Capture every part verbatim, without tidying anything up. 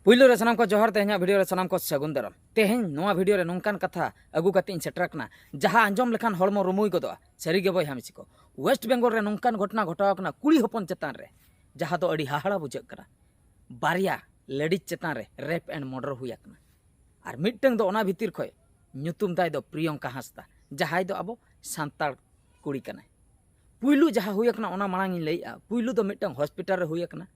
ᱯᱩᱭᱞᱩ ᱨᱮ ᱥᱟᱱᱟᱢ ᱠᱚ ᱡᱚᱦᱟᱨ, ᱛᱮᱦᱮᱧᱟᱜ ᱵᱷᱤᱰᱤᱭᱳ ᱨᱮ ᱥᱟᱱᱟᱢ ᱠᱚ ᱥᱟᱹᱜᱩᱱ ᱫᱟᱨᱟᱢ᱾ ᱛᱮᱦᱮᱧ ᱱᱚᱣᱟ ᱵᱷᱤᱰᱤᱭᱳ ᱨᱮ ᱱᱚᱝᱠᱟᱱ ᱠᱟᱛᱷᱟ ᱟᱹᱜᱩ ᱠᱟᱛᱮ ᱤᱧ ᱥᱮᱴᱮᱨ ᱟᱠᱟᱱᱟ, ᱡᱟᱦᱟᱸ ᱟᱸᱡᱚᱢ ᱞᱮᱠᱷᱟᱱ ᱦᱚᱲᱢᱚ ᱨᱩᱢᱩᱭ ᱜᱚᱫᱚᱜᱼᱟ᱾ ᱥᱟᱹᱨᱤ ᱜᱮ ᱵᱚᱭᱦᱟ ᱢᱤᱥᱤ ᱠᱚ, ᱳᱭᱮᱥᱴ ᱵᱮᱝᱜᱚᱞ ᱨᱮ ᱱᱚᱝᱠᱟᱱ ᱜᱷᱚᱴᱚᱱᱟ ᱜᱷᱚᱴᱟᱣ ᱟᱠᱟᱱᱟ ᱠᱩᱲᱤ ᱦᱚᱯᱚᱱ ᱪᱮᱛᱟᱱ ᱨᱮ, ᱡᱟᱦᱟᱸ ᱫᱚ ᱟᱹᱰᱤ ᱦᱟᱦᱟᱲᱟ ᱵᱩᱡᱷᱟᱹᱜ ᱠᱟᱱᱟ᱾ ᱵᱟᱨᱭᱟ ᱞᱮᱰᱤᱡᱽ ᱪᱮᱛᱟᱱ ᱨᱮ ᱨᱮᱯ ᱮᱱᱰ ᱢᱚᱨᱰᱟᱨ ᱦᱩᱭ ᱟᱠᱟᱱᱟ᱾ ᱟᱨ ᱢᱤᱫᱴᱟᱝ ᱫᱚ ᱚᱱᱟ ᱵᱷᱤᱛᱤᱨ ᱠᱷᱚᱱ ᱧᱩᱛᱩᱢ ᱛᱟᱭ ᱫᱚ ᱯᱨᱤᱭᱚᱝᱠᱟ ᱦᱟᱸᱥᱫᱟ, ᱡᱟᱦᱟᱸᱭ ᱫᱚ ᱟᱵᱚ ᱥᱟᱱᱛᱟᱲ ᱠᱩᱲᱤ ᱠᱟᱱᱟᱭ᱾ ᱯᱩᱭᱞᱩ ᱡᱟᱦᱟᱸ ᱦᱩᱭ ᱟᱠᱟᱱᱟ, ᱚᱱᱟ ᱢᱟᱲᱟᱝ ᱤᱧ ᱞᱟᱹᱭᱮᱜᱼᱟ᱾ ᱯᱩᱭᱞᱩ ᱫᱚ ᱢᱤᱫᱴᱟᱝ ᱦᱚᱥᱯᱤᱴᱟᱞ ᱨᱮ ᱦᱩᱭ ᱟᱠᱟᱱᱟ,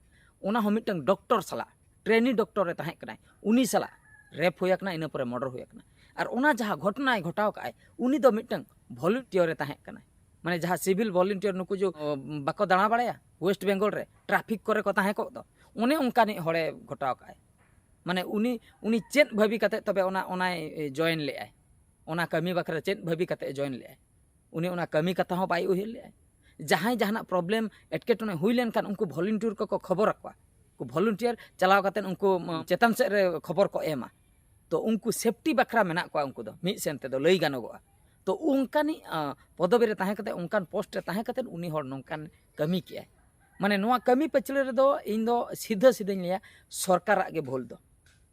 ᱚᱱᱟ ᱦᱚᱸ ᱢᱤᱫᱴᱟᱝ ᱰᱚᱠᱴᱚᱨ ᱥᱟᱞᱟᱜ, ᱴᱨᱮᱱᱤ ᱰᱚᱠᱴᱚᱨ ᱨᱮ ᱛᱟᱦᱮᱸ ᱠᱟᱱᱟᱭ, ᱩᱱᱤ ᱥᱟᱞᱟᱜ ᱨᱮᱯ ᱦᱩᱭ ᱟᱠᱟᱱᱟ, ᱤᱱᱟᱹ ᱯᱚᱨᱮ ᱢᱚᱨᱰᱟᱨ ᱦᱩᱭ ᱟᱠᱟᱱᱟ᱾ ᱟᱨ ᱚᱱᱟ ᱡᱟᱦᱟᱸ ᱜᱷᱚᱴᱚᱱᱟᱭ ᱜᱷᱚᱴᱟᱣ ᱠᱟᱜᱼᱟᱭ, ᱩᱱᱤ ᱫᱚ ᱢᱤᱫᱴᱟᱝ ᱵᱷᱚᱞᱩᱱᱴᱤᱭᱟᱨ ᱮ ᱛᱟᱦᱮᱸ ᱠᱟᱱᱟᱭ, ᱢᱟᱱᱮ ᱡᱟᱦᱟᱸ ᱥᱤᱵᱤᱞ ᱵᱷᱚᱞᱩᱱᱴᱤᱭᱟᱨ, ᱱᱩᱠᱩ ᱡᱚ ᱵᱟᱠᱚ ᱫᱟᱬᱟ ᱵᱟᱲᱟᱭᱟ ᱳᱭᱮᱥᱴ ᱵᱮᱝᱜᱚᱞ ᱨᱮ, ᱴᱨᱟᱯᱷᱤᱠ ᱠᱚᱨᱮ ᱠᱚ ᱛᱟᱦᱮᱸ ᱠᱚᱜ ᱫᱚ, ᱚᱱᱮ ᱚᱱᱠᱟᱱᱤᱡ ᱦᱚᱲᱮ ᱜᱷᱚᱴᱟᱣ ᱠᱟᱜᱼᱟᱭ᱾ ᱢᱟᱱᱮ ᱩᱱᱤ ᱩᱱᱤ ᱪᱮᱫ ᱵᱷᱟᱹᱵᱤ ᱠᱟᱛᱮ ᱛᱚᱵᱮ ᱚᱱᱟ ᱚᱱᱟᱭ ᱡᱚᱭᱮᱱ ᱞᱮᱜᱼᱟᱭ, ᱚᱱᱟ ᱠᱟᱹᱢᱤ ᱵᱟᱠᱷᱨᱟ ᱪᱮᱫ ᱵᱷᱟᱹᱵᱤ ᱠᱟᱛᱮ ᱡᱚᱭᱮᱱ ᱞᱮᱜᱼᱟᱭ? ᱩᱱᱤ ᱚᱱᱟ ᱠᱟᱹᱢᱤ ᱠᱟᱛᱷᱟ ᱦᱚᱸ ᱵᱟᱭ ᱩᱭᱦᱟᱹᱨ ᱞᱮᱜᱼᱟᱭ᱾ ᱡᱟᱦᱟᱸᱭ ᱡᱟᱦᱟᱱᱟᱜ ᱯᱨᱚᱵᱞᱮᱢ, ᱮᱴᱠᱮᱴᱚᱬᱮ ᱦᱩᱭ ᱞᱮᱱᱠᱷᱟᱱ ᱩᱱᱠᱩ ᱵᱷᱚᱞᱩᱱᱴᱤᱭᱟᱨ ᱠᱚᱠᱚ ᱠᱷᱚᱵᱚᱨ ᱟᱠᱚᱣᱟ᱾ ᱩᱱᱠᱩ ᱵᱷᱚᱞᱩᱱᱴᱤᱭᱟᱨ ᱪᱟᱞᱟᱣ ᱠᱟᱛᱮ ᱩᱱᱠᱩ ᱪᱮᱛᱟᱱ ᱥᱮᱫ ᱨᱮ ᱠᱷᱚᱵᱚᱨ ᱠᱚ ᱮᱢᱟ᱾ ᱛᱚ ᱩᱱᱠᱩ ᱥᱮᱯᱴᱤ ᱵᱟᱠᱷᱨᱟ ᱢᱮᱱᱟᱜ ᱠᱚᱣᱟ, ᱩᱱᱠᱩ ᱫᱚ ᱢᱤᱫ ᱥᱮᱱ ᱛᱮᱫᱚ ᱞᱟᱹᱭ ᱜᱟᱱᱚᱜᱚᱜᱼᱟ᱾ ᱛᱚ ᱚᱱᱠᱟᱱᱤᱡ ᱯᱚᱫᱚᱵᱤ ᱨᱮ ᱛᱟᱦᱮᱸ ᱠᱟᱛᱮ, ᱚᱱᱠᱟᱱ ᱯᱳᱥᱴ ᱨᱮ ᱛᱟᱦᱮᱸ ᱠᱟᱛᱮ ᱩᱱᱤ ᱦᱚᱲ ᱱᱚᱝᱠᱟᱱ ᱠᱟᱹᱢᱤ ᱠᱮᱜᱼᱟᱭ᱾ ᱢᱟᱱᱮ ᱱᱚᱣᱟ ᱠᱟᱹᱢᱤ ᱯᱟᱹᱪᱷᱞᱟᱹ ᱨᱮᱫᱚ ᱤᱧ ᱫᱚ ᱥᱤᱫᱷᱟᱹ ᱥᱤᱫᱷᱟᱹᱧ ᱞᱟᱹᱭᱟ, ᱥᱚᱨᱠᱟᱨᱟᱜ ᱜᱮ ᱵᱷᱩᱞ ᱫᱚ᱾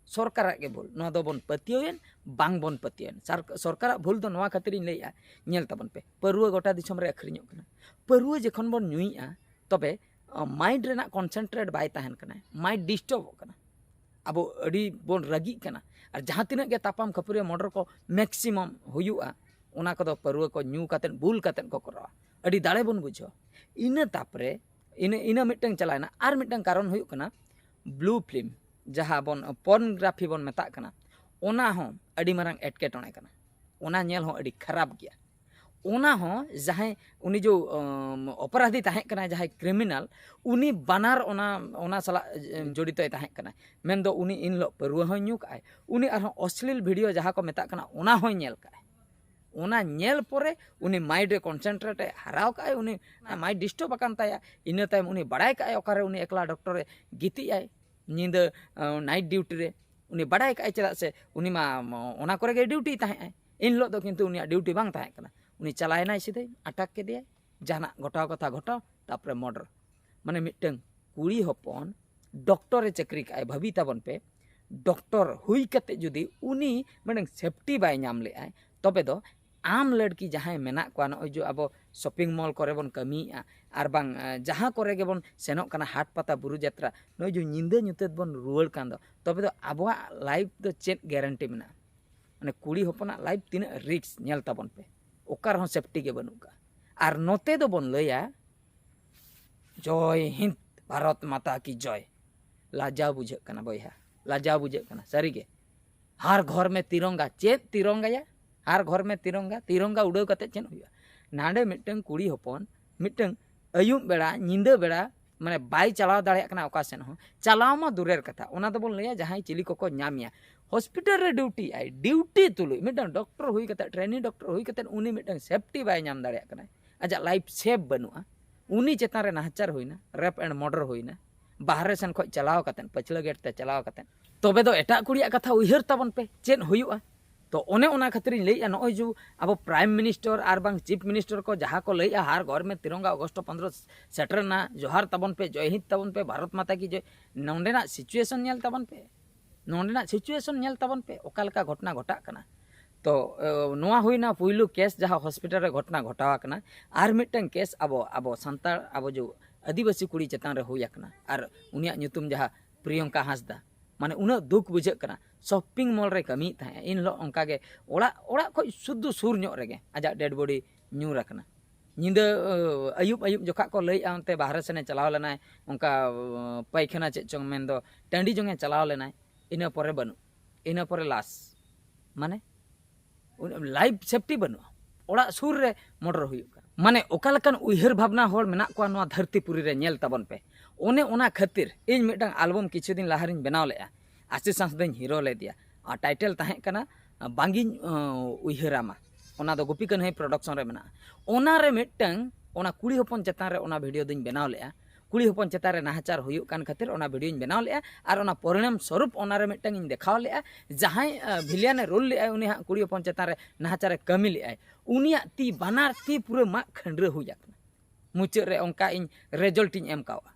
ᱥᱚᱨᱠᱟᱨᱟᱜ ᱜᱮ ᱵᱷᱩᱞ᱾ ᱱᱚᱣᱟ ᱫᱚᱵᱚᱱ ᱯᱟᱹᱛᱭᱟᱹᱣᱮᱱ, ᱵᱟᱝ ᱵᱚᱱ ᱯᱟᱹᱛᱭᱟᱹᱣᱮᱱ᱾ ᱥᱟᱨ-, ᱥᱚᱨᱠᱟᱨᱟᱜ ᱵᱷᱩᱞ ᱫᱚ ᱱᱚᱣᱟ ᱠᱷᱟᱹᱛᱤᱨᱤᱧ ᱞᱟᱹᱭᱮᱜᱼᱟ, ᱧᱮᱞ ᱛᱟᱵᱚᱱ ᱯᱮ, ᱯᱟᱹᱨᱣᱟᱹ ᱜᱚᱴᱟ ᱫᱤᱥᱚᱢ ᱨᱮ ᱟᱹᱠᱷᱨᱤᱧᱚᱜ ᱠᱟᱱᱟ᱾ ᱯᱟᱹᱨᱣᱟᱹ ᱡᱚᱠᱷᱚᱱ ᱵᱚᱱ ᱧᱩᱭᱮᱜᱼᱟ, ᱛᱚᱵᱮ ᱢᱟᱭᱤᱱᱰ ᱨᱮᱱᱟᱜ ᱠᱚᱱᱥᱮᱱᱴᱨᱮᱴ ᱵᱟᱭ ᱛᱟᱦᱮᱱ ᱠᱟᱱᱟ, ᱢᱟᱭᱤᱱᱰ ᱰᱤᱥᱴᱟᱨᱵᱚᱜ ᱠᱟᱱᱟ᱾ ᱟᱵᱚ ᱟᱹᱰᱤ ᱵᱚᱱ ᱨᱟᱹᱜᱤᱜ ᱠᱟᱱᱟ᱾ ᱟᱨ ᱡᱟᱦᱟᱸ ᱛᱤᱱᱟᱹᱜ ᱜᱮ ᱛᱟᱯᱟᱢ ᱠᱷᱟᱹᱯᱟᱹᱨᱤ ᱢᱚᱨᱰᱟᱨ ᱠᱚ ᱢᱮᱠᱥᱤᱢᱟᱢ ᱦᱩᱭᱩᱜᱼᱟ, ᱚᱱᱟ ᱠᱚᱫᱚ ᱯᱟᱹᱨᱣᱟᱹ ᱠᱚ ᱧᱩ ᱠᱟᱛᱮᱫ, ᱵᱩᱞ ᱠᱟᱛᱮᱫ ᱠᱚ ᱠᱚᱨᱟᱣᱟ᱾ ᱟᱹᱰᱤ ᱫᱟᱲᱮ ᱵᱚᱱ ᱵᱩᱡᱷᱟᱹᱣᱟ᱾ ᱤᱱᱟᱹ ᱛᱟᱯᱚᱨᱮ ᱤᱱᱟᱹ ᱤᱱᱟᱹ ᱢᱤᱫᱴᱟᱝ ᱪᱟᱞᱟᱣᱮᱱᱟ᱾ ᱟᱨ ᱢᱤᱫᱴᱟᱝ ᱠᱟᱨᱚᱱ ᱦᱩᱭᱩᱜ ᱠᱟᱱᱟ ᱵᱞᱩ ᱯᱷᱤᱞᱢ, ᱡᱟᱦᱟᱸ ᱵᱚᱱ ᱯᱚᱨᱱᱜᱨᱟᱯᱷᱤ ᱵᱚᱱ ᱢᱮᱛᱟᱜ ᱠᱟᱱᱟ, ᱚᱱᱟ ᱦᱚᱸ ᱟᱹᱰᱤ ᱢᱟᱨᱟᱝ ᱮᱴᱠᱮᱴᱚᱬᱮ ᱠᱟᱱᱟ᱾ ᱚᱱᱟ ᱧᱮᱞ ᱦᱚᱸ ᱟᱹᱰᱤ ᱠᱷᱟᱨᱟᱯ ᱜᱮᱭᱟ᱾ ᱚᱱᱟ ᱦᱚᱸ ᱡᱟᱦᱟᱸᱭ ᱩᱱᱤ ᱡᱚ, ᱚᱢ, ᱚᱯᱚᱨᱟᱫᱷᱤ ᱛᱟᱦᱮᱸ ᱠᱟᱱᱟᱭ, ᱡᱟᱦᱟᱸᱭ ᱠᱨᱤᱢᱤᱱᱟᱞ, ᱩᱱᱤ ᱵᱟᱱᱟᱨ ᱚᱱᱟ ᱚᱱᱟ ᱥᱟᱞᱟᱜ, ᱮ, ᱡᱚᱲᱤᱛᱚᱭ ᱛᱟᱦᱮᱸ ᱠᱟᱱᱟ᱾ ᱢᱮᱱᱫᱚ ᱩᱱᱤ ᱤᱱ ᱦᱤᱞᱳᱜ ᱯᱟᱹᱨᱣᱟᱹ ᱦᱚᱸᱭ ᱧᱩ ᱠᱟᱜᱼᱟᱭ, ᱩᱱᱤ ᱟᱨᱦᱚᱸ ᱚᱥᱞᱤᱞ ᱵᱷᱤᱰᱤᱭᱳ ᱡᱟᱦᱟᱸ ᱠᱚ ᱢᱮᱛᱟᱜ ᱠᱟᱱᱟ, ᱚᱱᱟ ᱦᱚᱸᱭ ᱧᱮᱞ ᱠᱟᱜᱼᱟᱭ᱾ ᱚᱱᱟ ᱧᱮᱞ ᱯᱚᱨᱮ ᱩᱱᱤ ᱢᱟᱭᱤᱱᱰ ᱨᱮ ᱠᱚᱱᱥᱮᱱᱴᱨᱮᱴ ᱮ ᱦᱟᱨᱟᱣ ᱠᱟᱜᱼᱟᱭ, ᱩᱱᱤ ᱢᱟᱭᱤᱱᱰ ᱰᱤᱥᱴᱟᱨᱵ ᱟᱠᱟᱱ ᱛᱟᱭᱟ᱾ ᱤᱱᱟᱹ ᱛᱟᱭᱚᱢ ᱩᱱᱤ ᱵᱟᱲᱟᱭ ᱠᱟᱜᱼᱟᱭ ᱚᱠᱟᱨᱮ ᱩᱱᱤ ᱮᱠᱞᱟ ᱰᱚᱠᱴᱚᱨ ᱮ ᱜᱤᱛᱤᱡ ᱟᱭ ᱧᱤᱫᱟᱹ, ᱟ, ᱱᱟᱭᱤᱴ ᱰᱤᱭᱩᱴᱤ ᱨᱮ᱾ ᱩᱱᱤ ᱵᱟᱲᱟᱭ ᱠᱟᱜᱼᱟᱭ, ᱪᱮᱫᱟᱜ ᱥᱮ ᱩᱱᱤ ᱢᱟ, ᱢ-, ᱚᱱᱟ ᱠᱚᱨᱮ ᱜᱮ ᱰᱤᱭᱩᱴᱤ ᱛᱟᱦᱮᱸᱜᱼᱟᱭ᱾ ᱮᱱ ᱦᱤᱞᱳᱜ ᱫᱚ ᱠᱤᱱᱛᱩ ᱩᱱᱤᱭᱟᱜ ᱰᱤᱭᱩᱴᱤ ᱵᱟᱝ ᱛᱟᱦᱮᱸ ᱠᱟᱱᱟ᱾ ᱩᱱᱤ ᱪᱟᱞᱟᱣᱮᱱᱟᱭ ᱥᱤᱫᱷᱟᱹ, ᱟᱴᱟᱠ ᱠᱮᱫᱮᱭᱟᱭ, ᱡᱟᱦᱟᱱᱟᱜ ᱜᱷᱚᱴᱟᱣ ᱠᱟᱛᱷᱟ ᱜᱷᱚᱴᱟᱣ, ᱛᱟᱯᱚᱨᱮ ᱢᱚᱨᱰᱟᱨ᱾ ᱢᱟᱱᱮ ᱢᱤᱫᱴᱟᱝ ᱠᱩᱲᱤ ᱦᱚᱯᱚᱱ ᱰᱚᱠᱴᱚᱨ ᱮ ᱪᱟᱹᱠᱨᱤ ᱠᱟᱜᱼᱟᱭ, ᱵᱷᱟᱹᱵᱤ ᱛᱟᱵᱚᱱ ᱯᱮ, ᱰᱚᱠᱴᱚᱨ ᱦᱩᱭ ᱠᱟᱛᱮ ᱡᱩᱫᱤ ᱩᱱᱤ ᱢᱤᱫᱴᱟᱝ ᱥᱮᱯᱴᱤ ᱵᱟᱭ ᱧᱟᱢ ᱞᱮᱜᱼᱟᱭ, ᱛᱚᱵᱮ ᱫᱚ ᱟᱢ ᱞᱟᱹᱲᱠᱤ ᱡᱟᱦᱟᱸᱭ ᱢᱮᱱᱟᱜ ᱠᱚᱣᱟ, ᱱᱚᱜᱼᱚᱭ ᱡᱮ ᱟᱵᱚ ᱥᱚᱯᱤᱝ ᱢᱚᱞ ᱠᱚᱨᱮ ᱵᱚᱱ ᱠᱟᱹᱢᱤᱭᱮᱫᱼᱟ, ᱟᱨ ᱵᱟᱝ ᱡᱟᱦᱟᱸ ᱠᱚᱨᱮ ᱜᱮᱵᱚᱱ ᱥᱮᱱᱚᱜ ᱠᱟᱱᱟ, ᱦᱟᱴ ᱯᱟᱛᱟ ᱵᱩᱨᱩ ᱡᱟᱛᱨᱟ, ᱱᱚᱜᱼᱚᱭ ᱡᱮ ᱧᱤᱫᱟᱹ ᱧᱩᱛᱟᱹᱛ ᱵᱚᱱ ᱨᱩᱣᱟᱹᱲ ᱠᱟᱱ ᱫᱚ, ᱛᱚᱵᱮ ᱫᱚ ᱟᱵᱚᱣᱟᱜ ᱞᱟᱭᱤᱯᱷ ᱫᱚ ᱪᱮᱫ ᱜᱮᱨᱮᱱᱴᱤ ᱢᱮᱱᱟᱜᱼᱟ? ᱢᱟᱱᱮ ᱠᱩᱲᱤ ᱦᱚᱯᱚᱱᱟᱜ ᱞᱟᱭᱤᱯᱷ ᱛᱤᱱᱟᱹᱜ ᱨᱤᱠᱥ, ᱧᱮᱞ ᱛᱟᱵᱚᱱ ᱯᱮ, ᱚᱠᱟ ᱨᱮᱦᱚᱸ ᱥᱮᱯᱴᱤ ᱜᱮ ᱵᱟᱹᱱᱩᱜ ᱠᱟᱜᱼᱟ᱾ ᱟᱨ ᱱᱚᱛᱮ ᱫᱚᱵᱚᱱ ᱞᱟᱹᱭᱟ, "ᱡᱚᱭ ᱦᱤᱱᱫ, ᱵᱷᱟᱨᱚᱛ ᱢᱟᱛᱟ ᱠᱤ ᱡᱚᱭ᱾" ᱞᱟᱡᱟᱣ ᱵᱩᱡᱷᱟᱹᱜ ᱠᱟᱱᱟ ᱵᱚᱭᱦᱟ, ᱞᱟᱡᱟᱣ ᱵᱩᱡᱷᱟᱹᱜ ᱠᱟᱱᱟ ᱥᱟᱹᱨᱤᱜᱮ᱾ ᱦᱟᱨ ᱜᱷᱚᱨ ᱢᱮ ᱛᱤᱨᱚᱝᱜᱟ, ᱪᱮᱫ ᱛᱤᱨᱚᱝᱜᱟᱭᱟ? ᱦᱟᱨ ᱜᱷᱚᱨ ᱢᱮ ᱛᱤᱨᱚᱝᱜᱟ, ᱛᱤᱨᱚᱝᱜᱟ ᱩᱰᱟᱹᱣ ᱠᱟᱛᱮ ᱪᱮᱫ ᱦᱩᱭᱩᱜᱼᱟ? ᱱᱟᱰᱮ ᱢᱤᱫᱴᱟᱝ ᱠᱩᱲᱤ ᱦᱚᱯᱚᱱ ᱢᱤᱫᱴᱟᱝ ᱟᱹᱭᱩᱵ ᱵᱮᱲᱟ, ᱧᱤᱫᱟᱹ ᱵᱮᱲᱟ, ᱢᱟᱱᱮ ᱵᱟᱭ ᱪᱟᱞᱟᱣ ᱫᱟᱲᱮᱭᱟᱜ ᱠᱟᱱᱟ ᱚᱠᱟ ᱥᱮᱫ ᱦᱚᱸ᱾ ᱪᱟᱞᱟᱣ ᱢᱟ ᱫᱩᱨᱮᱨ ᱠᱟᱛᱷᱟ, ᱚᱱᱟ ᱫᱚᱵᱚᱱ ᱞᱟᱹᱭᱟ ᱡᱟᱦᱟᱸᱭ ᱪᱤᱞᱤ ᱠᱚᱠᱚ ᱧᱟᱢᱮᱭᱟ, ᱦᱚᱥᱯᱤᱴᱟᱞ ᱨᱮ ᱰᱤᱭᱩᱴᱤ ᱟᱭ, ᱰᱤᱭᱩᱴᱤ ᱛᱩᱞᱩᱡ ᱢᱤᱫᱴᱟᱝ ᱰᱚᱠᱴᱚᱨ ᱦᱩᱭ ᱠᱟᱛᱮ, ᱴᱨᱮᱱᱤᱝ ᱰᱚᱠᱴᱚᱨ ᱦᱩᱭ ᱠᱟᱛᱮ ᱩᱱᱤ ᱢᱤᱫᱴᱟᱝ ᱥᱮᱯᱴᱤ ᱵᱟᱭ ᱧᱟᱢ ᱫᱟᱲᱮᱭᱟᱜ ᱠᱟᱱᱟᱭ, ᱟᱡᱟᱜ ᱞᱟᱭᱤᱯᱷ ᱥᱮᱯ ᱵᱟᱹᱱᱩᱜᱼᱟ, ᱩᱱᱤ ᱪᱮᱛᱟᱱ ᱨᱮ ᱱᱟᱦᱟᱪᱟᱨ ᱦᱩᱭᱱᱟ, ᱨᱮᱯ ᱮᱱᱰ ᱢᱟᱨᱰᱟᱨ ᱦᱩᱭᱱᱟ, ᱵᱟᱦᱨᱮ ᱥᱮᱱ ᱠᱷᱚᱱ ᱪᱟᱞᱟᱣ ᱠᱟᱛᱮ, ᱯᱟᱹᱪᱷᱞᱟᱹ ᱜᱮᱴ ᱛᱮ ᱪᱟᱞᱟᱣ ᱠᱟᱛᱮ, ᱛᱚᱵᱮ ᱫᱚ ᱮᱴᱟᱜ ᱠᱩᱲᱤᱭᱟᱜ ᱠᱟᱛᱷᱟ ᱩᱭᱦᱟᱹᱨ ᱛᱟᱵᱚᱱ ᱯᱮ, ᱪᱮᱫ ᱦᱩᱭᱩᱜᱼᱟ? ᱛᱚ ᱚᱱᱮ ᱚᱱᱟ ᱠᱷᱟᱹᱛᱤᱨᱤᱧ ᱞᱟᱹᱭᱮᱫᱼᱟ, ᱱᱚᱜᱼᱚᱭ ᱡᱮ ᱟᱵᱚ ᱯᱨᱟᱭᱤᱢ ᱢᱤᱱᱤᱥᱴᱟᱨ ᱟᱨ ᱵᱟᱝ ᱪᱤᱯ ᱢᱤᱱᱤᱥᱴᱟᱨ ᱠᱚ ᱡᱟᱦᱟᱸ ᱠᱚ ᱞᱟᱹᱭᱮᱫᱼᱟ, ᱦᱟᱨ ᱜᱷᱚᱨ ᱢᱮ ᱛᱤᱨᱚᱝᱜᱟ, ᱚᱜᱚᱥᱴ ᱯᱚᱱᱫᱽᱨᱚ ᱥᱮᱴᱮᱨ ᱮᱱᱟ, ᱡᱚᱦᱟᱨ ᱛᱟᱵᱚᱱ ᱯᱮ, ᱡᱚᱭ ᱦᱤᱱᱫ ᱛᱟᱵᱚᱱ ᱯᱮ, ᱵᱷᱟᱨᱚᱛ ᱢᱟᱛᱟ ᱠᱤ ᱡᱚᱭ, ᱱᱚᱸᱰᱮᱱᱟᱜ ᱥᱤᱪᱩᱭᱮᱥᱚᱱ ᱧᱮᱞ ᱛᱟᱵᱚᱱ ᱯᱮ, ᱱᱚᱸᱰᱮᱱᱟᱜ ᱥᱤᱪᱩᱭᱮᱥᱚᱱ ᱧᱮᱞ ᱛᱟᱵᱚᱱ ᱯᱮ, ᱚᱠᱟ ᱞᱮᱠᱟ ᱜᱷᱚᱴᱚᱱᱟ ᱜᱷᱚᱴᱟᱜ ᱠᱟᱱᱟ᱾ ᱛᱚ ᱮ, ᱱᱚᱣᱟ ᱦᱩᱭᱱᱟ ᱯᱩᱭᱞᱩ ᱠᱮᱥ ᱡᱟᱦᱟᱸ ᱦᱚᱥᱯᱤᱴᱟᱞ ᱨᱮ ᱜᱷᱚᱴᱚᱱᱟ ᱜᱷᱚᱴᱟᱣ ᱟᱠᱟᱱᱟ᱾ ᱟᱨ ᱢᱤᱫᱴᱟᱝ ᱠᱮᱥ ᱟᱵᱚ, ᱟᱵᱚ ᱥᱟᱱᱛᱟᱲ, ᱟᱵᱚ ᱡᱮ ᱟᱹᱫᱤᱵᱟᱹᱥᱤ ᱠᱩᱲᱤ ᱪᱮᱛᱟᱱ ᱨᱮ ᱦᱩᱭ ᱟᱠᱟᱱᱟ, ᱟᱨ ᱩᱱᱤᱭᱟᱜ ᱧᱩᱛᱩᱢ ᱡᱟᱦᱟᱸ ᱯᱨᱤᱭᱚᱝᱠᱟ ᱦᱟᱸᱥᱫᱟ, ᱢᱟᱱᱮ ᱩᱱᱟᱹᱜ ᱫᱩᱠ ᱵᱩᱡᱷᱟᱹᱜ ᱠᱟᱱᱟ᱾ ᱥᱚᱯᱤᱝ ᱢᱚᱞ ᱨᱮ ᱠᱟᱹᱢᱤᱭᱮᱫ ᱛᱟᱦᱮᱸᱫ, ᱮᱱ ᱦᱤᱞᱳᱜ ᱚᱱᱠᱟ ᱜᱮ ᱚᱲᱟᱜ, ᱚᱲᱟᱜ ᱠᱷᱚᱱ ᱥᱩᱫᱷᱩ ᱥᱩᱨ ᱧᱚᱜ ᱨᱮᱜᱮ ᱟᱡᱟᱜ ᱰᱮᱰ ᱵᱚᱰᱤ ᱧᱩᱨ ᱟᱠᱟᱱᱟ᱾ ᱧᱤᱫᱟᱹ ᱟᱹᱭᱩᱵ ᱟᱹᱭᱩᱵ ᱡᱚᱠᱷᱟ ᱠᱚ ᱞᱟᱹᱭᱮᱫᱼᱟ ᱚᱱᱛᱮ ᱵᱟᱦᱨᱮ ᱥᱮᱱᱮ ᱪᱟᱞᱟᱣ ᱞᱮᱱᱟᱭ, ᱚᱱᱠᱟ ᱯᱟᱭᱠᱷᱟᱱᱟ ᱪᱮᱫ ᱪᱚᱝ ᱢᱮᱱᱫᱚ, ᱴᱟᱺᱰᱤ ᱡᱚᱝᱮ ᱪᱟᱞᱟᱣ ᱞᱮᱱᱟᱭ, ᱤᱱᱟᱹ ᱯᱚᱨᱮ ᱵᱟᱹᱱᱩᱜ, ᱤᱱᱟᱹ ᱯᱚᱨᱮ ᱞᱟᱥ᱾ ᱢᱟᱱᱮ ᱞᱟᱭᱤᱯᱷ ᱥᱮᱯᱴᱤ ᱵᱟᱹᱱᱩᱜᱼᱟ, ᱚᱲᱟᱜ ᱥᱩᱨ ᱨᱮ ᱢᱚᱨᱰᱟᱨ ᱦᱩᱭᱩᱜ ᱠᱟᱱᱟ᱾ ᱢᱟᱱᱮ ᱚᱠᱟ ᱞᱮᱠᱟᱱ ᱩᱭᱦᱟᱹᱨ ᱵᱷᱟᱵᱽᱱᱟ ᱦᱚᱲ ᱢᱮᱱᱟᱜ ᱠᱚᱣᱟ ᱱᱚᱣᱟ ᱫᱷᱟᱹᱨᱛᱤ ᱯᱩᱨᱤ ᱨᱮ, ᱧᱮᱞ ᱛᱟᱵᱚᱱ ᱯᱮ᱾ ᱚᱱᱮ ᱚᱱᱟ ᱠᱷᱟᱹᱛᱤᱨ ᱤᱧ ᱢᱤᱫᱴᱟᱝ ᱟᱞᱵᱚᱢ ᱠᱤᱪᱷᱩ ᱫᱤᱱ ᱞᱟᱦᱟ ᱨᱤᱧ ᱵᱮᱱᱟᱣ ᱞᱮᱫᱼᱟ, ᱟᱥᱤᱥ ᱦᱟᱸᱥᱫᱟᱧ ᱦᱤᱨᱳ ᱞᱮᱫᱮᱭᱟ᱾ ᱟᱨ ᱴᱟᱭᱴᱮᱞ ᱛᱟᱦᱮᱸ ᱠᱟᱱᱟ, ᱟᱸ, ᱵᱟᱝᱜᱤᱧ, ᱟᱸ, ᱩᱭᱦᱟᱹᱨᱟᱢᱟ᱾ ᱚᱱᱟ ᱫᱚ ᱜᱳᱯᱤ ᱠᱟᱹᱱᱦᱟᱹᱭ ᱯᱨᱚᱰᱟᱠᱥᱚᱱ ᱨᱮ ᱢᱮᱱᱟᱜᱼᱟ᱾ ᱚᱱᱟ ᱨᱮ ᱢᱤᱫᱴᱟᱝ ᱚᱱᱟ ᱠᱩᱲᱤ ᱦᱚᱯᱚᱱ ᱪᱮᱛᱟᱱ ᱨᱮ ᱚᱱᱟ ᱵᱷᱤᱰᱤᱭᱳ ᱫᱚᱧ ᱵᱮᱱᱟᱣ ᱞᱮᱫᱼᱟ᱾ ᱠᱩᱲᱤ ᱦᱚᱯᱚᱱ ᱪᱮᱛᱟᱱ ᱨᱮ ᱱᱟᱦᱟᱪᱟᱨ ᱦᱩᱭᱩᱜ ᱠᱟᱱ ᱠᱷᱟᱹᱛᱤᱨ ᱚᱱᱟ ᱵᱷᱤᱰᱤᱭᱳᱧ ᱵᱮᱱᱟᱣ ᱞᱮᱫᱼᱟ᱾ ᱟᱨ ᱚᱱᱟ ᱯᱚᱨᱤᱱᱟᱢ ᱥᱚᱨᱩᱯ ᱚᱱᱟ ᱨᱮ ᱢᱤᱫᱴᱟᱝ ᱤᱧ ᱫᱮᱠᱷᱟᱣ ᱞᱮᱫᱼᱟ, ᱡᱟᱦᱟᱸᱭ, ᱟᱸ, ᱵᱷᱤᱞᱤᱭᱟᱱ ᱮ ᱨᱳᱞ ᱞᱮᱫᱼᱟᱭ, ᱩᱱᱤ ᱦᱟᱸᱜ ᱠᱩᱲᱤ ᱦᱚᱯᱚᱱ ᱪᱮᱛᱟᱱ ᱨᱮ ᱱᱟᱦᱟᱪᱟᱨ ᱮ ᱠᱟᱹᱢᱤ ᱞᱮᱫᱼᱟᱭ, ᱩᱱᱤᱭᱟᱜ ᱛᱤ, ᱵᱟᱱᱟᱨ ᱛᱤ ᱯᱩᱨᱟᱹ ᱢᱟᱜ ᱠᱷᱟᱹᱱᱰᱨᱟᱹ ᱦᱩᱭ ᱟᱠᱟᱱᱟ᱾ ᱢᱩᱪᱟᱹᱫ ᱨᱮ ᱚᱱᱠᱟ ᱤᱧ ᱨᱮᱡᱟᱞᱴ ᱤᱧ ᱮᱢ ᱠᱟᱣᱟ᱾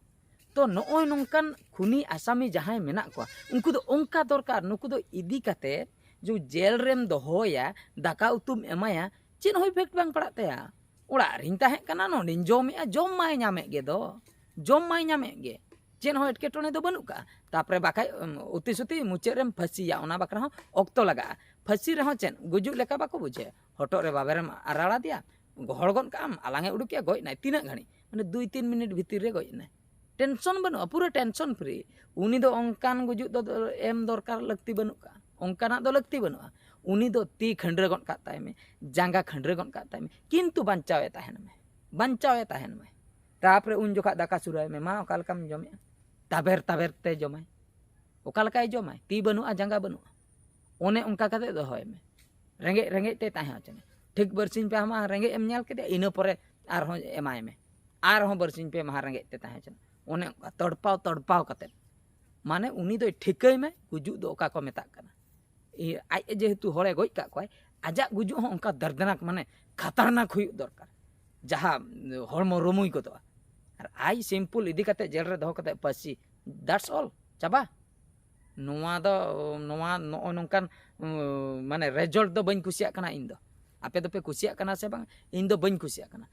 ᱛᱚ ᱱᱚᱜᱼᱚᱭ ᱱᱚᱝᱠᱟᱱ ᱠᱷᱩᱱᱤ ᱟᱥᱟᱢᱤ ᱡᱟᱦᱟᱸᱭ ᱢᱮᱱᱟᱜ ᱠᱚᱣᱟ, ᱩᱱᱠᱩ ᱫᱚ ᱚᱱᱠᱟ ᱫᱚᱨᱠᱟᱨ, ᱱᱩᱠᱩ ᱫᱚ ᱤᱫᱤ ᱠᱟᱛᱮ ᱡᱮ ᱡᱮᱞ ᱨᱮᱢ ᱫᱚᱦᱚᱭᱟ, ᱫᱟᱠᱟ ᱩᱛᱩᱢ ᱮᱢᱟᱭᱟ, ᱪᱮᱫ ᱦᱚᱸ ᱤᱯᱷᱮᱠᱴ ᱵᱟᱝ ᱯᱟᱲᱟᱜ ᱛᱟᱭᱟ᱾ ᱚᱲᱟᱜ ᱨᱤᱧ ᱛᱟᱦᱮᱸ ᱠᱟᱱᱟ, ᱱᱚᱸᱰᱮᱧ ᱡᱚᱢᱮᱜᱼᱟ, ᱡᱚᱢ ᱢᱟᱭ ᱧᱟᱢᱮᱫ ᱜᱮ ᱫᱚ, ᱡᱚᱢ ᱢᱟᱭ ᱧᱟᱢᱮᱫ ᱜᱮ, ᱪᱮᱫ ᱦᱚᱸ ᱮᱴᱠᱮᱴᱚᱬᱮ ᱫᱚ ᱵᱟᱹᱱᱩᱜ ᱠᱟᱜᱼᱟ᱾ ᱛᱟᱯᱚᱨᱮ ᱵᱟᱠᱷᱟᱡ ᱩᱛᱤ ᱥᱩᱛᱤ ᱢᱩᱪᱟᱹᱫ ᱨᱮᱢ ᱯᱷᱟᱹᱥᱤᱭᱟ, ᱚᱱᱟ ᱵᱟᱠᱷᱨᱟ ᱦᱚᱸ ᱚᱠᱛᱚ ᱞᱟᱜᱟᱜᱼᱟ᱾ ᱯᱷᱟᱹᱥᱤ ᱨᱮᱦᱚᱸ ᱪᱮᱫ ᱜᱩᱡᱩᱜ ᱞᱮᱠᱟ ᱵᱟᱠᱚ ᱵᱩᱡᱷᱟᱹᱣᱟ, ᱦᱚᱴᱚᱜ ᱨᱮ ᱵᱟᱵᱮᱨᱮᱢ ᱟᱨᱟᱲ ᱟᱫᱮᱭᱟ, ᱜᱚᱦᱚᱲ ᱜᱚᱫ ᱠᱟᱜᱼᱟᱢ, ᱟᱞᱟᱝ ᱮ ᱩᱰᱩᱠᱮᱜᱼᱟ, ᱜᱚᱡ ᱮᱱᱟᱭ᱾ ᱛᱤᱱᱟᱹᱜ ᱜᱷᱟᱹᱲᱤᱡ? ᱢᱟᱱᱮ ᱫᱩᱭ ᱛᱤᱱ ᱢᱤᱱᱤᱴ ᱵᱷᱤᱛᱤᱨ ᱨᱮ ᱜᱚᱡ ᱮᱱᱟᱭ᱾ ᱴᱮᱱᱥᱚᱱ ᱵᱟᱹᱱᱩᱜᱼᱟ, ᱯᱩᱨᱟᱹ ᱴᱮᱱᱥᱚᱱ ᱯᱷᱨᱤ᱾ ᱩᱱᱤ ᱫᱚ ᱚᱱᱠᱟᱱ ᱜᱩᱡᱩᱜ ᱫᱚ ᱮᱢ ᱫᱚᱨᱠᱟᱨ ᱞᱟᱹᱠᱛᱤ ᱵᱟᱹᱱᱩᱜ ᱠᱟᱜᱼᱟ, ᱚᱱᱠᱟᱱᱟᱜ ᱫᱚ ᱞᱟᱹᱠᱛᱤ ᱵᱟᱹᱱᱩᱜᱼᱟ᱾ ᱩᱱᱤ ᱫᱚ ᱛᱤ ᱠᱷᱟᱹᱱᱰᱨᱟᱹ ᱜᱚᱫ ᱠᱟᱜ ᱛᱟᱭ ᱢᱮ, ᱡᱟᱸᱜᱟ ᱠᱷᱟᱹᱱᱰᱨᱟᱹ ᱜᱚᱫ ᱠᱟᱜ ᱛᱟᱭ ᱢᱮ, ᱠᱤᱱᱛᱩ ᱵᱟᱧᱪᱟᱣ ᱮ ᱛᱟᱦᱮᱱ ᱢᱮ, ᱵᱟᱧᱪᱟᱣ ᱮ ᱛᱟᱦᱮᱱ ᱢᱮ᱾ ᱛᱟᱯᱚᱨᱮ ᱩᱱ ᱡᱚᱠᱷᱟᱜ ᱫᱟᱠᱟ ᱥᱩᱨᱟᱭ ᱢᱮ, ᱢᱟ ᱚᱠᱟ ᱞᱮᱠᱟᱢ ᱡᱚᱢᱮᱜᱼᱟ? ᱛᱟᱵᱮᱨ ᱛᱟᱵᱮᱨ ᱛᱮ ᱡᱚᱢᱟᱭ᱾ ᱚᱠᱟ ᱞᱮᱠᱟᱭ ᱡᱚᱢᱟᱭ? ᱛᱤ ᱵᱟᱹᱱᱩᱜᱼᱟ, ᱡᱟᱸᱜᱟ ᱵᱟᱹᱱᱩᱜᱼᱟ, ᱚᱱᱮ ᱚᱱᱠᱟ ᱠᱟᱛᱮ ᱫᱚᱦᱚᱭ ᱢᱮ᱾ ᱨᱮᱸᱜᱮᱡ ᱨᱮᱸᱜᱮᱡ ᱛᱮ ᱛᱟᱦᱮᱸ ᱦᱚᱪᱚ ᱢᱮ᱾ ᱴᱷᱤᱠ ᱵᱟᱨᱥᱤᱧ ᱯᱮ ᱢᱟᱦᱟ ᱨᱮᱸᱜᱮᱡ ᱮᱢ ᱧᱮᱞ ᱠᱮᱫᱮᱭᱟ, ᱤᱱᱟᱹ ᱯᱚᱨᱮ ᱟᱨᱦᱚᱸ ᱮᱢᱟᱭ ᱢᱮ, ᱟᱨᱦᱚᱸ ᱵᱟᱨᱥᱤᱧ ᱯᱮ ᱢᱟᱦᱟ ᱨᱮᱸᱜᱮᱡ ᱛᱮ ᱛᱟᱦᱮᱸ ᱦᱚᱪᱚ ᱢᱮ᱾ ᱚᱱᱮ ᱚᱱᱠᱟ ᱛᱚᱲᱯᱟᱣ ᱛᱚᱲᱯᱟᱣ ᱠᱟᱛᱮ, ᱢᱟᱱᱮ ᱩᱱᱤ ᱫᱚᱭ ᱴᱷᱤᱠᱟᱹᱭ ᱢᱮ ᱜᱩᱡᱩᱜ ᱫᱚ ᱚᱠᱟ ᱠᱚ ᱢᱮᱛᱟᱜ ᱠᱟᱱᱟ᱾ ᱤᱭᱟᱹ, ᱟᱡ ᱡᱮᱦᱮᱛᱩ ᱦᱚᱲᱮ ᱜᱚᱡ ᱠᱟᱜ ᱠᱚᱣᱟᱭ, ᱟᱡᱟᱜ ᱜᱩᱡᱩᱜ ᱦᱚᱸ ᱚᱱᱠᱟ ᱫᱟᱨᱫᱽᱱᱟᱠ, ᱢᱟᱱᱮ ᱠᱷᱟᱛᱟᱨᱱᱟᱠ ᱦᱩᱭᱩᱜ ᱫᱚᱨᱠᱟᱨ, ᱡᱟᱦᱟᱸ ᱦᱚᱲᱢᱚ ᱨᱩᱢᱩᱭ ᱜᱚᱫᱚᱜᱼᱟ᱾ ᱟᱨ ᱟᱡ ᱥᱤᱢᱯᱩᱞ ᱤᱫᱤ ᱠᱟᱛᱮ ᱡᱮᱞ ᱨᱮ ᱫᱚᱦᱚ ᱠᱟᱛᱮ ᱯᱟᱹᱥᱤ, that's all, ᱪᱟᱵᱟ᱾ ᱱᱚᱣᱟ ᱫᱚ, ᱱᱚᱣᱟ ᱱᱚᱜᱼᱚᱭ ᱱᱚᱝᱠᱟᱱ ᱩᱸ, ᱢᱟᱱᱮ ᱨᱮᱡᱟᱞᱴ ᱫᱚ ᱵᱟᱹᱧ ᱠᱩᱥᱤᱭᱟᱜ ᱠᱟᱱᱟ ᱤᱧ ᱫᱚ᱾ ᱟᱯᱮ ᱫᱚᱯᱮ ᱠᱩᱥᱤᱭᱟᱜ ᱠᱟᱱᱟ ᱥᱮ ᱵᱟᱝ? ᱤᱧ ᱫᱚ ᱵᱟᱹᱧ ᱠᱩᱥᱤᱭᱟᱜ ᱠᱟᱱᱟ᱾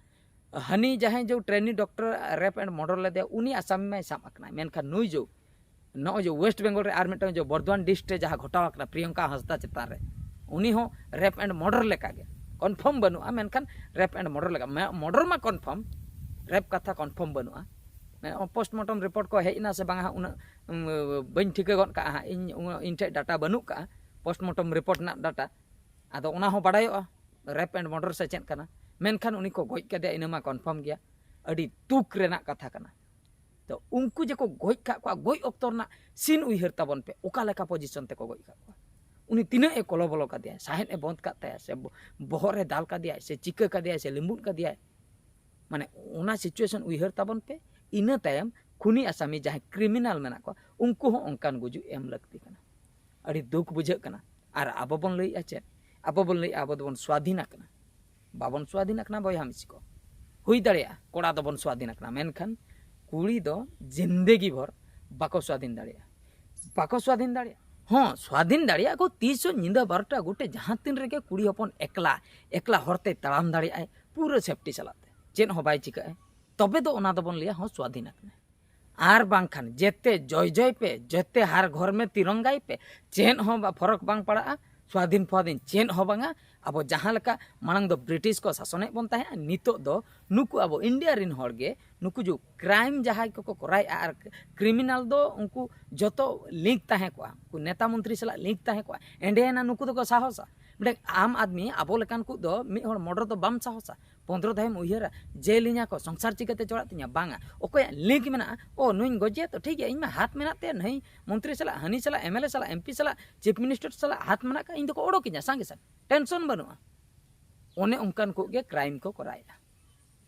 ᱦᱟᱹᱱᱤ ᱡᱟᱦᱟᱸᱭ ᱡᱮ ᱴᱨᱮᱱᱤ ᱰᱚᱠᱴᱚᱨ ᱨᱮᱯ ᱮᱱᱰ ᱢᱚᱨᱰᱚᱨ ᱞᱮᱫᱮᱭᱟ, ᱩᱱᱤ ᱟᱥᱟᱢᱤ ᱢᱟᱭ ᱥᱟᱵ ᱟᱠᱟᱱᱟ, ᱢᱮᱱᱠᱷᱟᱱ ᱱᱩᱭ ᱡᱮ ᱱᱚᱜᱼᱚᱭ ᱡᱮ ᱳᱭᱮᱥᱴ ᱵᱮᱝᱜᱚᱞ ᱨᱮ ᱟᱨ ᱢᱤᱫᱴᱟᱝ ᱡᱮ ᱵᱚᱨᱫᱷᱚᱢᱟᱱ ᱰᱤᱥᱴ ᱨᱮ ᱡᱟᱦᱟᱸ ᱜᱷᱚᱴᱟᱣ ᱟᱠᱟᱱᱟ ᱯᱨᱤᱭᱚᱝᱠᱟ ᱦᱟᱸᱥᱫᱟ ᱪᱮᱛᱟᱱ ᱨᱮ, ᱩᱱᱤ ᱦᱚᱸ ᱨᱮᱯ ᱮᱱᱰ ᱢᱚᱨᱰᱚᱨ ᱞᱮᱠᱟᱜᱮ, ᱠᱚᱱᱯᱷᱟᱨᱢ ᱵᱟᱹᱱᱩᱜᱼᱟ, ᱢᱮᱱᱠᱷᱟᱱ ᱨᱮᱯ ᱮᱱᱰ ᱢᱚᱨᱰᱚᱨ ᱞᱮᱠᱟ, ᱢᱚᱨᱰᱚᱨ ᱢᱟ ᱠᱚᱱᱯᱷᱟᱨᱢ, ᱨᱮᱯ ᱠᱟᱛᱷᱟ ᱠᱚᱱᱯᱷᱟᱨᱢ ᱵᱟᱹᱱᱩᱜᱼᱟ᱾ ᱯᱳᱥᱴᱢᱚᱨᱴᱮᱢ ᱨᱤᱯᱳᱨᱴ ᱠᱚ ᱦᱮᱡ ᱮᱱᱟ ᱥᱮ ᱵᱟᱝᱟ ᱦᱟᱸᱜ, ᱩᱱᱟᱹᱜ ᱩᱸ, ᱵᱟᱹᱧ ᱴᱷᱤᱠᱟᱹ ᱜᱚᱫ ᱠᱟᱜᱼᱟ ᱦᱟᱸᱜ, ᱤᱧ ᱩᱱᱟᱹᱜ, ᱤᱧ ᱴᱷᱮᱡ ᱰᱟᱴᱟ ᱵᱟᱹᱱᱩᱜ ᱠᱟᱜᱼᱟ, ᱯᱳᱥᱴᱢᱚᱨᱴᱮᱢ ᱨᱤᱯᱳᱨᱴ ᱨᱮᱱᱟᱜ ᱰᱟᱴᱟ᱾ ᱟᱫᱚ ᱚᱱᱟ ᱦᱚᱸ ᱵᱟᱰᱟᱭᱚᱜᱼᱟ ᱨᱮᱯ ᱮᱱᱰ ᱢᱚᱨᱰᱚᱨ ᱥᱮ ᱪᱮᱫ ᱠᱟᱱᱟ, ᱢᱮᱱᱠᱷᱟᱱ ᱩᱱᱤ ᱠᱚ ᱜᱚᱡ ᱠᱮᱫᱮᱭᱟ, ᱤᱱᱟᱹ ᱢᱟ ᱠᱚᱱᱯᱷᱟᱨᱢ ᱜᱮᱭᱟ᱾ ᱟᱹᱰᱤ ᱫᱩᱠ ᱨᱮᱱᱟᱜ ᱠᱟᱛᱷᱟ ᱠᱟᱱᱟ᱾ ᱛᱚ ᱩᱱᱠᱩ ᱡᱮ ᱠᱚ ᱜᱚᱡ ᱠᱟᱜ ᱠᱚᱣᱟ, ᱜᱚᱡ ᱚᱠᱛᱚ ᱨᱮᱱᱟᱜ ᱥᱤᱱ ᱩᱭᱦᱟᱹᱨ ᱛᱟᱵᱚᱱ ᱯᱮ, ᱚᱠᱟ ᱞᱮᱠᱟ ᱯᱚᱡᱤᱥᱚᱱ ᱛᱮᱠᱚ ᱜᱚᱡ ᱠᱟᱜ ᱠᱚᱣᱟ᱾ ᱩᱱᱤ ᱛᱤᱱᱟᱹᱜ ᱮ ᱠᱚᱞᱚᱵᱚᱞᱚ ᱠᱟᱫᱮᱭᱟ, ᱥᱟᱦᱮᱫ ᱮ ᱵᱚᱸᱫ ᱠᱟᱫ ᱛᱟᱭᱟ, ᱥᱮ ᱵᱚ-, ᱵᱚᱦᱚᱜ ᱨᱮ ᱫᱟᱞ ᱠᱟᱫᱮᱭᱟᱭ, ᱥᱮ ᱪᱤᱠᱟᱹ ᱠᱟᱫᱮᱭᱟᱭ, ᱥᱮ ᱞᱤᱢᱵᱩᱫ ᱠᱟᱫᱮᱭᱟᱭ, ᱢᱟᱱᱮ ᱚᱱᱟ ᱥᱤᱪᱩᱭᱮᱥᱚᱱ ᱩᱭᱦᱟᱹᱨ ᱛᱟᱵᱚᱱ ᱯᱮ᱾ ᱤᱱᱟᱹ ᱛᱟᱭᱚᱢ ᱠᱷᱩᱱᱤ ᱟᱥᱟᱢᱤ ᱡᱟᱦᱟᱸᱭ ᱠᱨᱤᱢᱤᱱᱟᱞ ᱢᱮᱱᱟᱜ ᱠᱚᱣᱟ, ᱩᱱᱠᱩ ᱦᱚᱸ ᱚᱱᱠᱟᱱ ᱜᱩᱡᱩᱜ ᱮᱢ ᱞᱟᱹᱠᱛᱤ ᱠᱟᱱᱟ᱾ ᱟᱹᱰᱤ ᱫᱩᱠ ᱵᱩᱡᱷᱟᱹᱜ ᱠᱟᱱᱟ᱾ ᱟᱨ ᱟᱵᱚ ᱵᱚᱱ ᱞᱟᱹᱭᱮᱜᱼᱟ ᱪᱮᱫ? ᱟᱵᱚ ᱵᱚᱱ ᱞᱟᱹᱭᱮᱜᱼᱟ ᱟᱵᱚ ᱫᱚᱵᱚᱱ ᱥᱣᱟᱫᱷᱤᱱ ᱟᱠᱟᱱᱟ᱾ ᱵᱟᱵᱚᱱ ᱥᱣᱟᱫᱷᱤᱱ ᱟᱠᱟᱱᱟ ᱵᱚᱭᱦᱟ ᱢᱤᱥᱤ ᱠᱚ᱾ ᱦᱩᱭ ᱫᱟᱲᱮᱭᱟᱜᱼᱟ ᱠᱚᱲᱟ ᱫᱚᱵᱚᱱ ᱥᱣᱟᱫᱷᱤᱱ ᱟᱠᱟᱱᱟ, ᱢᱮᱱᱠᱷᱟᱱ ᱠᱩᱲᱤ ᱫᱚ ᱡᱤᱱᱫᱮᱜᱤ ᱵᱷᱚᱨ ᱵᱟᱠᱚ ᱥᱣᱟᱫᱷᱤᱱ ᱫᱟᱲᱮᱭᱟᱜᱼᱟ᱾ ᱵᱟᱠᱚ ᱥᱣᱟᱫᱷᱤᱱ ᱫᱟᱲᱮᱭᱟᱜᱼᱟ᱾ ᱦᱚᱸ, ᱥᱣᱟᱫᱷᱤᱱ ᱫᱟᱲᱮᱭᱟᱜᱼᱟ ᱠᱚ ᱛᱤᱥ ᱦᱚᱸ ᱧᱤᱫᱟᱹ ᱵᱟᱨᱚᱴᱟ ᱜᱚᱴᱮ, ᱡᱟᱦᱟᱸ ᱛᱤᱱ ᱨᱮᱜᱮ ᱠᱩᱲᱤ ᱦᱚᱯᱚᱱ ᱮᱠᱞᱟ ᱮᱠᱞᱟ ᱦᱚᱨᱛᱮ ᱛᱟᱲᱟᱢ ᱫᱟᱲᱮᱭᱟᱜᱼᱟᱭ ᱯᱩᱨᱟᱹ ᱥᱮᱯᱴᱤ ᱥᱟᱞᱟᱜ ᱛᱮ, ᱪᱮᱫ ᱦᱚᱸ ᱵᱟᱭ ᱪᱤᱠᱟᱹᱜᱼᱟᱭ, ᱛᱚᱵᱮ ᱫᱚ ᱚᱱᱟ ᱫᱚᱵᱚᱱ ᱞᱟᱹᱭᱟ ᱦᱚᱸ ᱥᱣᱟᱫᱷᱤᱱ ᱟᱠᱟᱱᱟᱭ᱾ ᱟᱨ ᱵᱟᱝᱠᱷᱟᱱ ᱡᱮᱛᱮ ᱡᱚᱭ ᱡᱚᱭ ᱯᱮ, ᱡᱮᱛᱮ ᱦᱟᱨ ᱜᱷᱚᱨ ᱢᱮ ᱛᱤᱨᱚᱝᱜᱟᱭ ᱯᱮ, ᱪᱮᱫ ᱦᱚᱸ ᱵᱟ-, ᱯᱷᱚᱨᱚᱠ ᱵᱟᱝ ᱯᱟᱲᱟᱜᱼᱟ᱾ ᱥᱣᱟᱫᱷᱤᱱ ᱯᱷᱚᱣᱟᱫᱷᱤᱱ ᱪᱮᱫ ᱦᱚᱸ ᱵᱟᱝᱟ᱾ ᱟᱵᱚ ᱡᱟᱦᱟᱸ ᱞᱮᱠᱟ ᱢᱟᱲᱟᱝ ᱫᱚ ᱵᱨᱤᱴᱤᱥ ᱠᱚ ᱥᱟᱥᱚᱱᱮᱫ ᱵᱚᱱ ᱛᱟᱦᱮᱸᱫ, ᱱᱤᱛᱚᱜ ᱫᱚ ᱱᱩᱠᱩ ᱟᱵᱚ ᱤᱱᱰᱤᱭᱟ ᱨᱤᱱ ᱦᱚᱲ ᱜᱮ ᱱᱩᱠᱩ ᱡᱩ ᱠᱨᱟᱭᱤᱢ ᱡᱟᱦᱟᱸᱭ ᱠᱚᱠᱚ ᱠᱚᱨᱟᱣᱮᱫᱼᱟ, ᱟᱨ ᱠᱨᱤᱢᱤᱱᱟᱞ ᱫᱚ ᱩᱱᱠᱩ ᱡᱚᱛᱚ ᱞᱤᱝᱠ ᱛᱟᱦᱮᱸ ᱠᱚᱜᱼᱟ, ᱩᱱᱠᱩ ᱱᱮᱛᱟ ᱢᱚᱱᱛᱨᱤ ᱥᱟᱞᱟᱜ ᱞᱤᱝᱠ ᱛᱟᱦᱮᱸ ᱠᱚᱜᱼᱟ, ᱮᱸᱰᱮᱭᱮᱱᱟ ᱱᱩᱠᱩ ᱫᱚᱠᱚ ᱥᱟᱦᱚᱥᱟ᱾ ᱢᱤᱫᱴᱮᱱ ᱟᱢ ᱟᱫᱢᱤ, ᱟᱵᱚ ᱞᱮᱠᱟᱱ ᱠᱚ ᱫᱚ ᱢᱤᱫ ᱦᱚᱲ ᱢᱚᱰᱚᱨ ᱫᱚ ᱵᱟᱢ ᱥᱟᱦᱚᱥᱟ᱾ ᱯᱚᱱᱫᱽᱨᱚ ᱫᱷᱟᱣᱮᱢ ᱩᱭᱦᱟᱹᱨᱟ, ᱡᱮᱞᱤᱧᱟ ᱠᱚ, ᱥᱚᱝᱥᱟᱨ ᱪᱤᱠᱟᱹᱛᱮ ᱪᱚᱲᱟᱜ ᱛᱤᱧᱟ? ᱵᱟᱝᱟ, ᱚᱠᱚᱭᱟᱜ ᱞᱤᱝᱠ ᱢᱮᱱᱟᱜᱼᱟ? ᱚ, ᱱᱩᱭᱤᱧ ᱜᱚᱡᱮᱭᱟ ᱛᱚ ᱴᱷᱤᱠ ᱜᱮᱭᱟ, ᱤᱧ ᱢᱟ ᱦᱟᱛ ᱢᱮᱱᱟᱜ ᱛᱮ, ᱱᱟᱹᱭ ᱢᱚᱱᱛᱨᱤ ᱥᱟᱞᱟᱜ, ᱦᱟᱹᱱᱤ ᱥᱟᱞᱟᱜ, ᱮᱢ ᱮᱞ ᱮ ᱥᱟᱞᱟᱜ, ᱮᱢ ᱯᱤ ᱥᱟᱞᱟᱜ, ᱪᱤᱯ ᱢᱤᱱᱤᱥᱴᱟᱨ ᱥᱟᱞᱟᱜ ᱦᱟᱛ ᱢᱮᱱᱟᱜ ᱠᱷᱟᱱ ᱤᱧ ᱫᱚᱠᱚ ᱚᱰᱚᱠᱤᱧᱟ ᱥᱟᱸᱜᱮ ᱥᱟᱸᱜᱮ, ᱴᱮᱱᱥᱚᱱ ᱵᱟᱹᱱᱩᱜᱼᱟ᱾ ᱚᱱᱮ ᱚᱱᱠᱟᱱ ᱠᱚ ᱜᱮ ᱠᱨᱟᱭᱤᱢ ᱠᱚ ᱠᱚᱨᱟᱣᱮᱫᱼᱟ᱾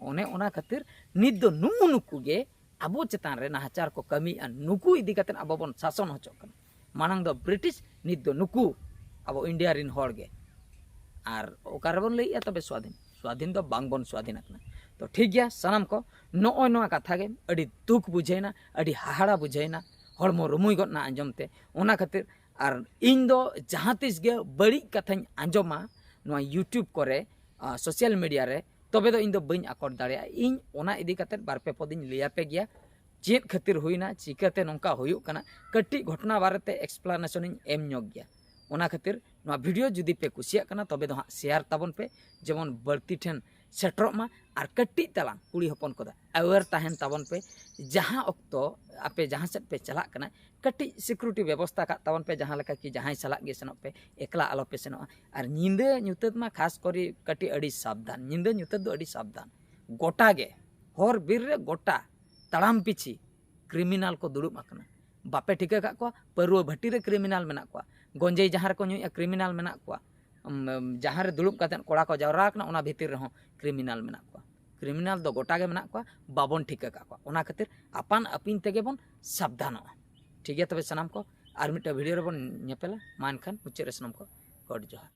ᱚᱱᱮ ᱚᱱᱟ ᱠᱷᱟᱹᱛᱤᱨ ᱱᱤᱛ ᱫᱚ ᱱᱩᱜᱼᱩ ᱱᱩᱠᱩ ᱜᱮ ᱟᱵᱚ ᱪᱮᱛᱟᱱ ᱨᱮ ᱱᱟᱦᱟᱪᱟᱨ ᱠᱚ ᱠᱟᱹᱢᱤᱭᱮᱫᱼᱟ, ᱱᱩᱠᱩ ᱤᱫᱤ ᱠᱟᱛᱮ ᱟᱵᱚ ᱵᱚᱱ ᱥᱟᱥᱚᱱ ᱦᱚᱪᱚᱜ ᱠᱟᱱᱟ᱾ ᱢᱟᱲᱟᱝ ᱫᱚ ᱵᱨᱤᱴᱤᱥ, ᱱᱤᱛ ᱫᱚ ᱱᱩᱠᱩ ᱟᱵᱚ ᱤᱱᱰᱤᱭᱟ ᱨᱤᱱ ᱦᱚᱲ ᱜᱮ᱾ ᱟᱨ ᱚᱠᱟ ᱨᱮᱵᱚᱱ ᱞᱟᱹᱭᱮᱫᱼᱟ ᱛᱚᱵᱮ ᱥᱣᱟᱫᱷᱤᱱ? ᱥᱣᱟᱫᱷᱤᱱ ᱫᱚ ᱵᱟᱝ ᱵᱚᱱ ᱥᱣᱟᱫᱷᱤᱱ ᱟᱠᱟᱱᱟ᱾ ᱛᱚ ᱴᱷᱤᱠ ᱜᱮᱭᱟ ᱥᱟᱱᱟᱢ ᱠᱚ, ᱱᱚᱜᱼᱚᱭ ᱱᱚᱣᱟ ᱠᱟᱛᱷᱟ ᱜᱮ ᱟᱹᱰᱤ ᱫᱩᱠ ᱵᱩᱡᱷᱟᱹᱣᱮᱱᱟ, ᱟᱹᱰᱤ ᱦᱟᱦᱟᱲᱟ ᱵᱩᱡᱷᱟᱹᱣᱮᱱᱟ, ᱦᱚᱲᱢᱚ ᱨᱩᱢᱩᱭ ᱜᱚᱫ ᱮᱱᱟ ᱟᱸᱡᱚᱢ ᱛᱮ᱾ ᱚᱱᱟ ᱠᱷᱟᱹᱛᱤᱨ ᱟᱨ ᱤᱧ ᱫᱚ ᱡᱟᱦᱟᱸ ᱛᱤᱥ ᱜᱮ ᱵᱟᱹᱲᱤᱡ ᱠᱟᱛᱷᱟᱧ ᱟᱸᱡᱚᱢᱟ ᱱᱚᱣᱟ YouTube ᱠᱚᱨᱮ, ᱥᱳᱥᱟᱞ ᱢᱤᱰᱤᱭᱟ ᱨᱮ, ᱛᱚᱵᱮ ᱫᱚ ᱤᱧ ᱫᱚ ᱵᱟᱹᱧ ᱟᱠᱚᱴ ᱫᱟᱲᱮᱭᱟᱜᱼᱟ᱾ ᱤᱧ ᱚᱱᱟ ᱤᱫᱤ ᱠᱟᱛᱮᱫ ᱵᱟᱨ ᱯᱮ ᱯᱚᱫᱤᱧ ᱞᱟᱹᱭ ᱟᱯᱮ ᱜᱮᱭᱟ, ᱪᱮᱫ ᱠᱷᱟᱹᱛᱤᱨ ᱦᱩᱭᱱᱟ, ᱪᱤᱠᱟᱹᱛᱮ ᱱᱚᱝᱠᱟ ᱦᱩᱭᱩᱜ ᱠᱟᱱᱟ, ᱠᱟᱹᱴᱤᱡ ᱜᱷᱚᱴᱚᱱᱟ ᱵᱟᱨᱮᱛᱮ explanation ᱤᱧ ᱮᱢ ᱧᱚᱜ ᱜᱮᱭᱟ᱾ ᱚᱱᱟ ᱠᱷᱟᱹᱛᱤᱨ ᱱᱚᱣᱟ ᱵᱷᱤᱰᱤᱭᱳ ᱡᱩᱫᱤ ᱯᱮ ᱠᱩᱥᱤᱭᱟᱜ ᱠᱟᱱᱟ, ᱛᱚᱵᱮ ᱫᱚ ᱦᱟᱸᱜ ᱥᱮᱭᱟᱨ ᱛᱟᱵᱚᱱ ᱯᱮ, ᱡᱮᱢᱚᱱ ᱵᱟᱹᱲᱛᱤ ᱴᱷᱮᱱ ᱥᱮᱴᱮᱨᱚᱜ ᱢᱟ᱾ ᱟᱨ ᱠᱟᱹᱴᱤᱡ ᱛᱟᱞᱟᱝ ᱠᱩᱲᱤ ᱦᱚᱯᱚᱱ ᱠᱚᱫᱚ aware ᱛᱟᱦᱮᱱ ᱛᱟᱵᱚᱱ ᱯᱮ, ᱡᱟᱦᱟᱸ ᱚᱠᱛᱚ ᱟᱯᱮ ᱡᱟᱦᱟᱸ ᱥᱮᱫ ᱯᱮ ᱪᱟᱞᱟᱜ ᱠᱟᱱᱟ, ᱠᱟᱹᱴᱤᱡ security ᱵᱮᱵᱚᱥᱛᱷᱟ ᱠᱟᱜ ᱛᱟᱵᱚᱱ ᱯᱮ, ᱡᱟᱦᱟᱸ ᱞᱮᱠᱟ ᱠᱤ ᱡᱟᱦᱟᱸᱭ ᱥᱟᱞᱟᱜ ᱜᱮ ᱥᱮᱱᱚᱜ ᱯᱮ, ᱮᱠᱞᱟ ᱟᱞᱚ ᱯᱮ ᱥᱮᱱᱚᱜᱼᱟ᱾ ᱟᱨ ᱧᱤᱫᱟᱹ ᱧᱩᱛᱟᱹᱛ ᱢᱟ ᱠᱷᱟᱥ ᱠᱚᱨᱮ ᱠᱟᱹᱴᱤᱡ ᱟᱹᱰᱤ ᱥᱟᱵᱫᱷᱟᱱ, ᱧᱤᱫᱟᱹ ᱧᱩᱛᱟᱹᱛ ᱫᱚ ᱟᱹᱰᱤ ᱥᱟᱵᱫᱷᱟᱱ᱾ ᱜᱚᱴᱟ ᱜᱮ, ᱦᱚᱨ ᱵᱤᱨ ᱨᱮ ᱜᱚᱴᱟ ᱛᱟᱲᱟᱢ ᱯᱤᱪᱷᱤ ᱠᱨᱤᱢᱤᱱᱟᱞ ᱠᱚ ᱫᱩᱲᱩᱵ ᱟᱠᱟᱱᱟ᱾ ᱵᱟᱯᱮ ᱴᱷᱤᱠᱟᱹ ᱠᱟᱜ ᱠᱚᱣᱟ? ᱯᱟᱹᱨᱣᱟᱹ ᱵᱷᱟᱹᱴᱤ ᱨᱮ ᱠᱨᱤᱢᱤᱱᱟᱞ ᱢᱮᱱᱟᱜ ᱠᱚᱣᱟ, ᱜᱚᱸᱡᱮᱭ ᱡᱟᱦᱟᱸ ᱨᱮᱠᱚ ᱧᱩᱭᱮᱫᱼᱟ ᱠᱨᱤᱢᱤᱱᱟᱞ ᱢᱮᱱᱟᱜ ᱠᱚᱣᱟ, ᱩᱢ, ᱡᱟᱦᱟᱸ ᱨᱮ ᱫᱩᱲᱩᱵ ᱠᱟᱛᱮᱫ ᱠᱚᱲᱟ ᱠᱚ ᱡᱟᱣᱨᱟ ᱟᱠᱟᱱᱟ, ᱚᱱᱟ ᱵᱷᱤᱛᱤᱨ ᱨᱮᱦᱚᱸ ᱠᱨᱤᱢᱤᱱᱟᱞ ᱢᱮᱱᱟᱜ ᱠᱚᱣᱟ᱾ ᱠᱨᱤᱢᱤᱱᱟᱞ ᱫᱚ ᱜᱚᱴᱟ ᱜᱮ ᱢᱮᱱᱟᱜ ᱠᱚᱣᱟ, ᱵᱟᱵᱚᱱ ᱴᱷᱤᱠᱟᱹ ᱠᱟᱜ ᱠᱚᱣᱟ᱾ ᱚᱱᱟ ᱠᱷᱟᱹᱛᱤᱨ ᱟᱯᱟᱱ ᱟᱹᱯᱤᱱ ᱛᱮᱜᱮ ᱵᱚᱱ ᱥᱟᱵᱫᱷᱟᱱᱚᱜᱼᱟ᱾ ᱴᱷᱤᱠ ᱜᱮᱭᱟ, ᱛᱚᱵᱮ ᱥᱟᱱᱟᱢ ᱠᱚ ᱟᱨ ᱢᱤᱫᱴᱟᱝ ᱵᱷᱤᱰᱤᱭᱳ ᱨᱮᱵᱚᱱ ᱧᱮᱯᱮᱞᱟ᱾ ᱢᱟ ᱮᱱᱠᱷᱟᱱ ᱢᱩᱪᱟᱹᱫ ᱨᱮ ᱥᱟᱱᱟᱢ ᱠᱚ ᱜᱚᱰ ᱡᱚᱦᱟᱨ᱾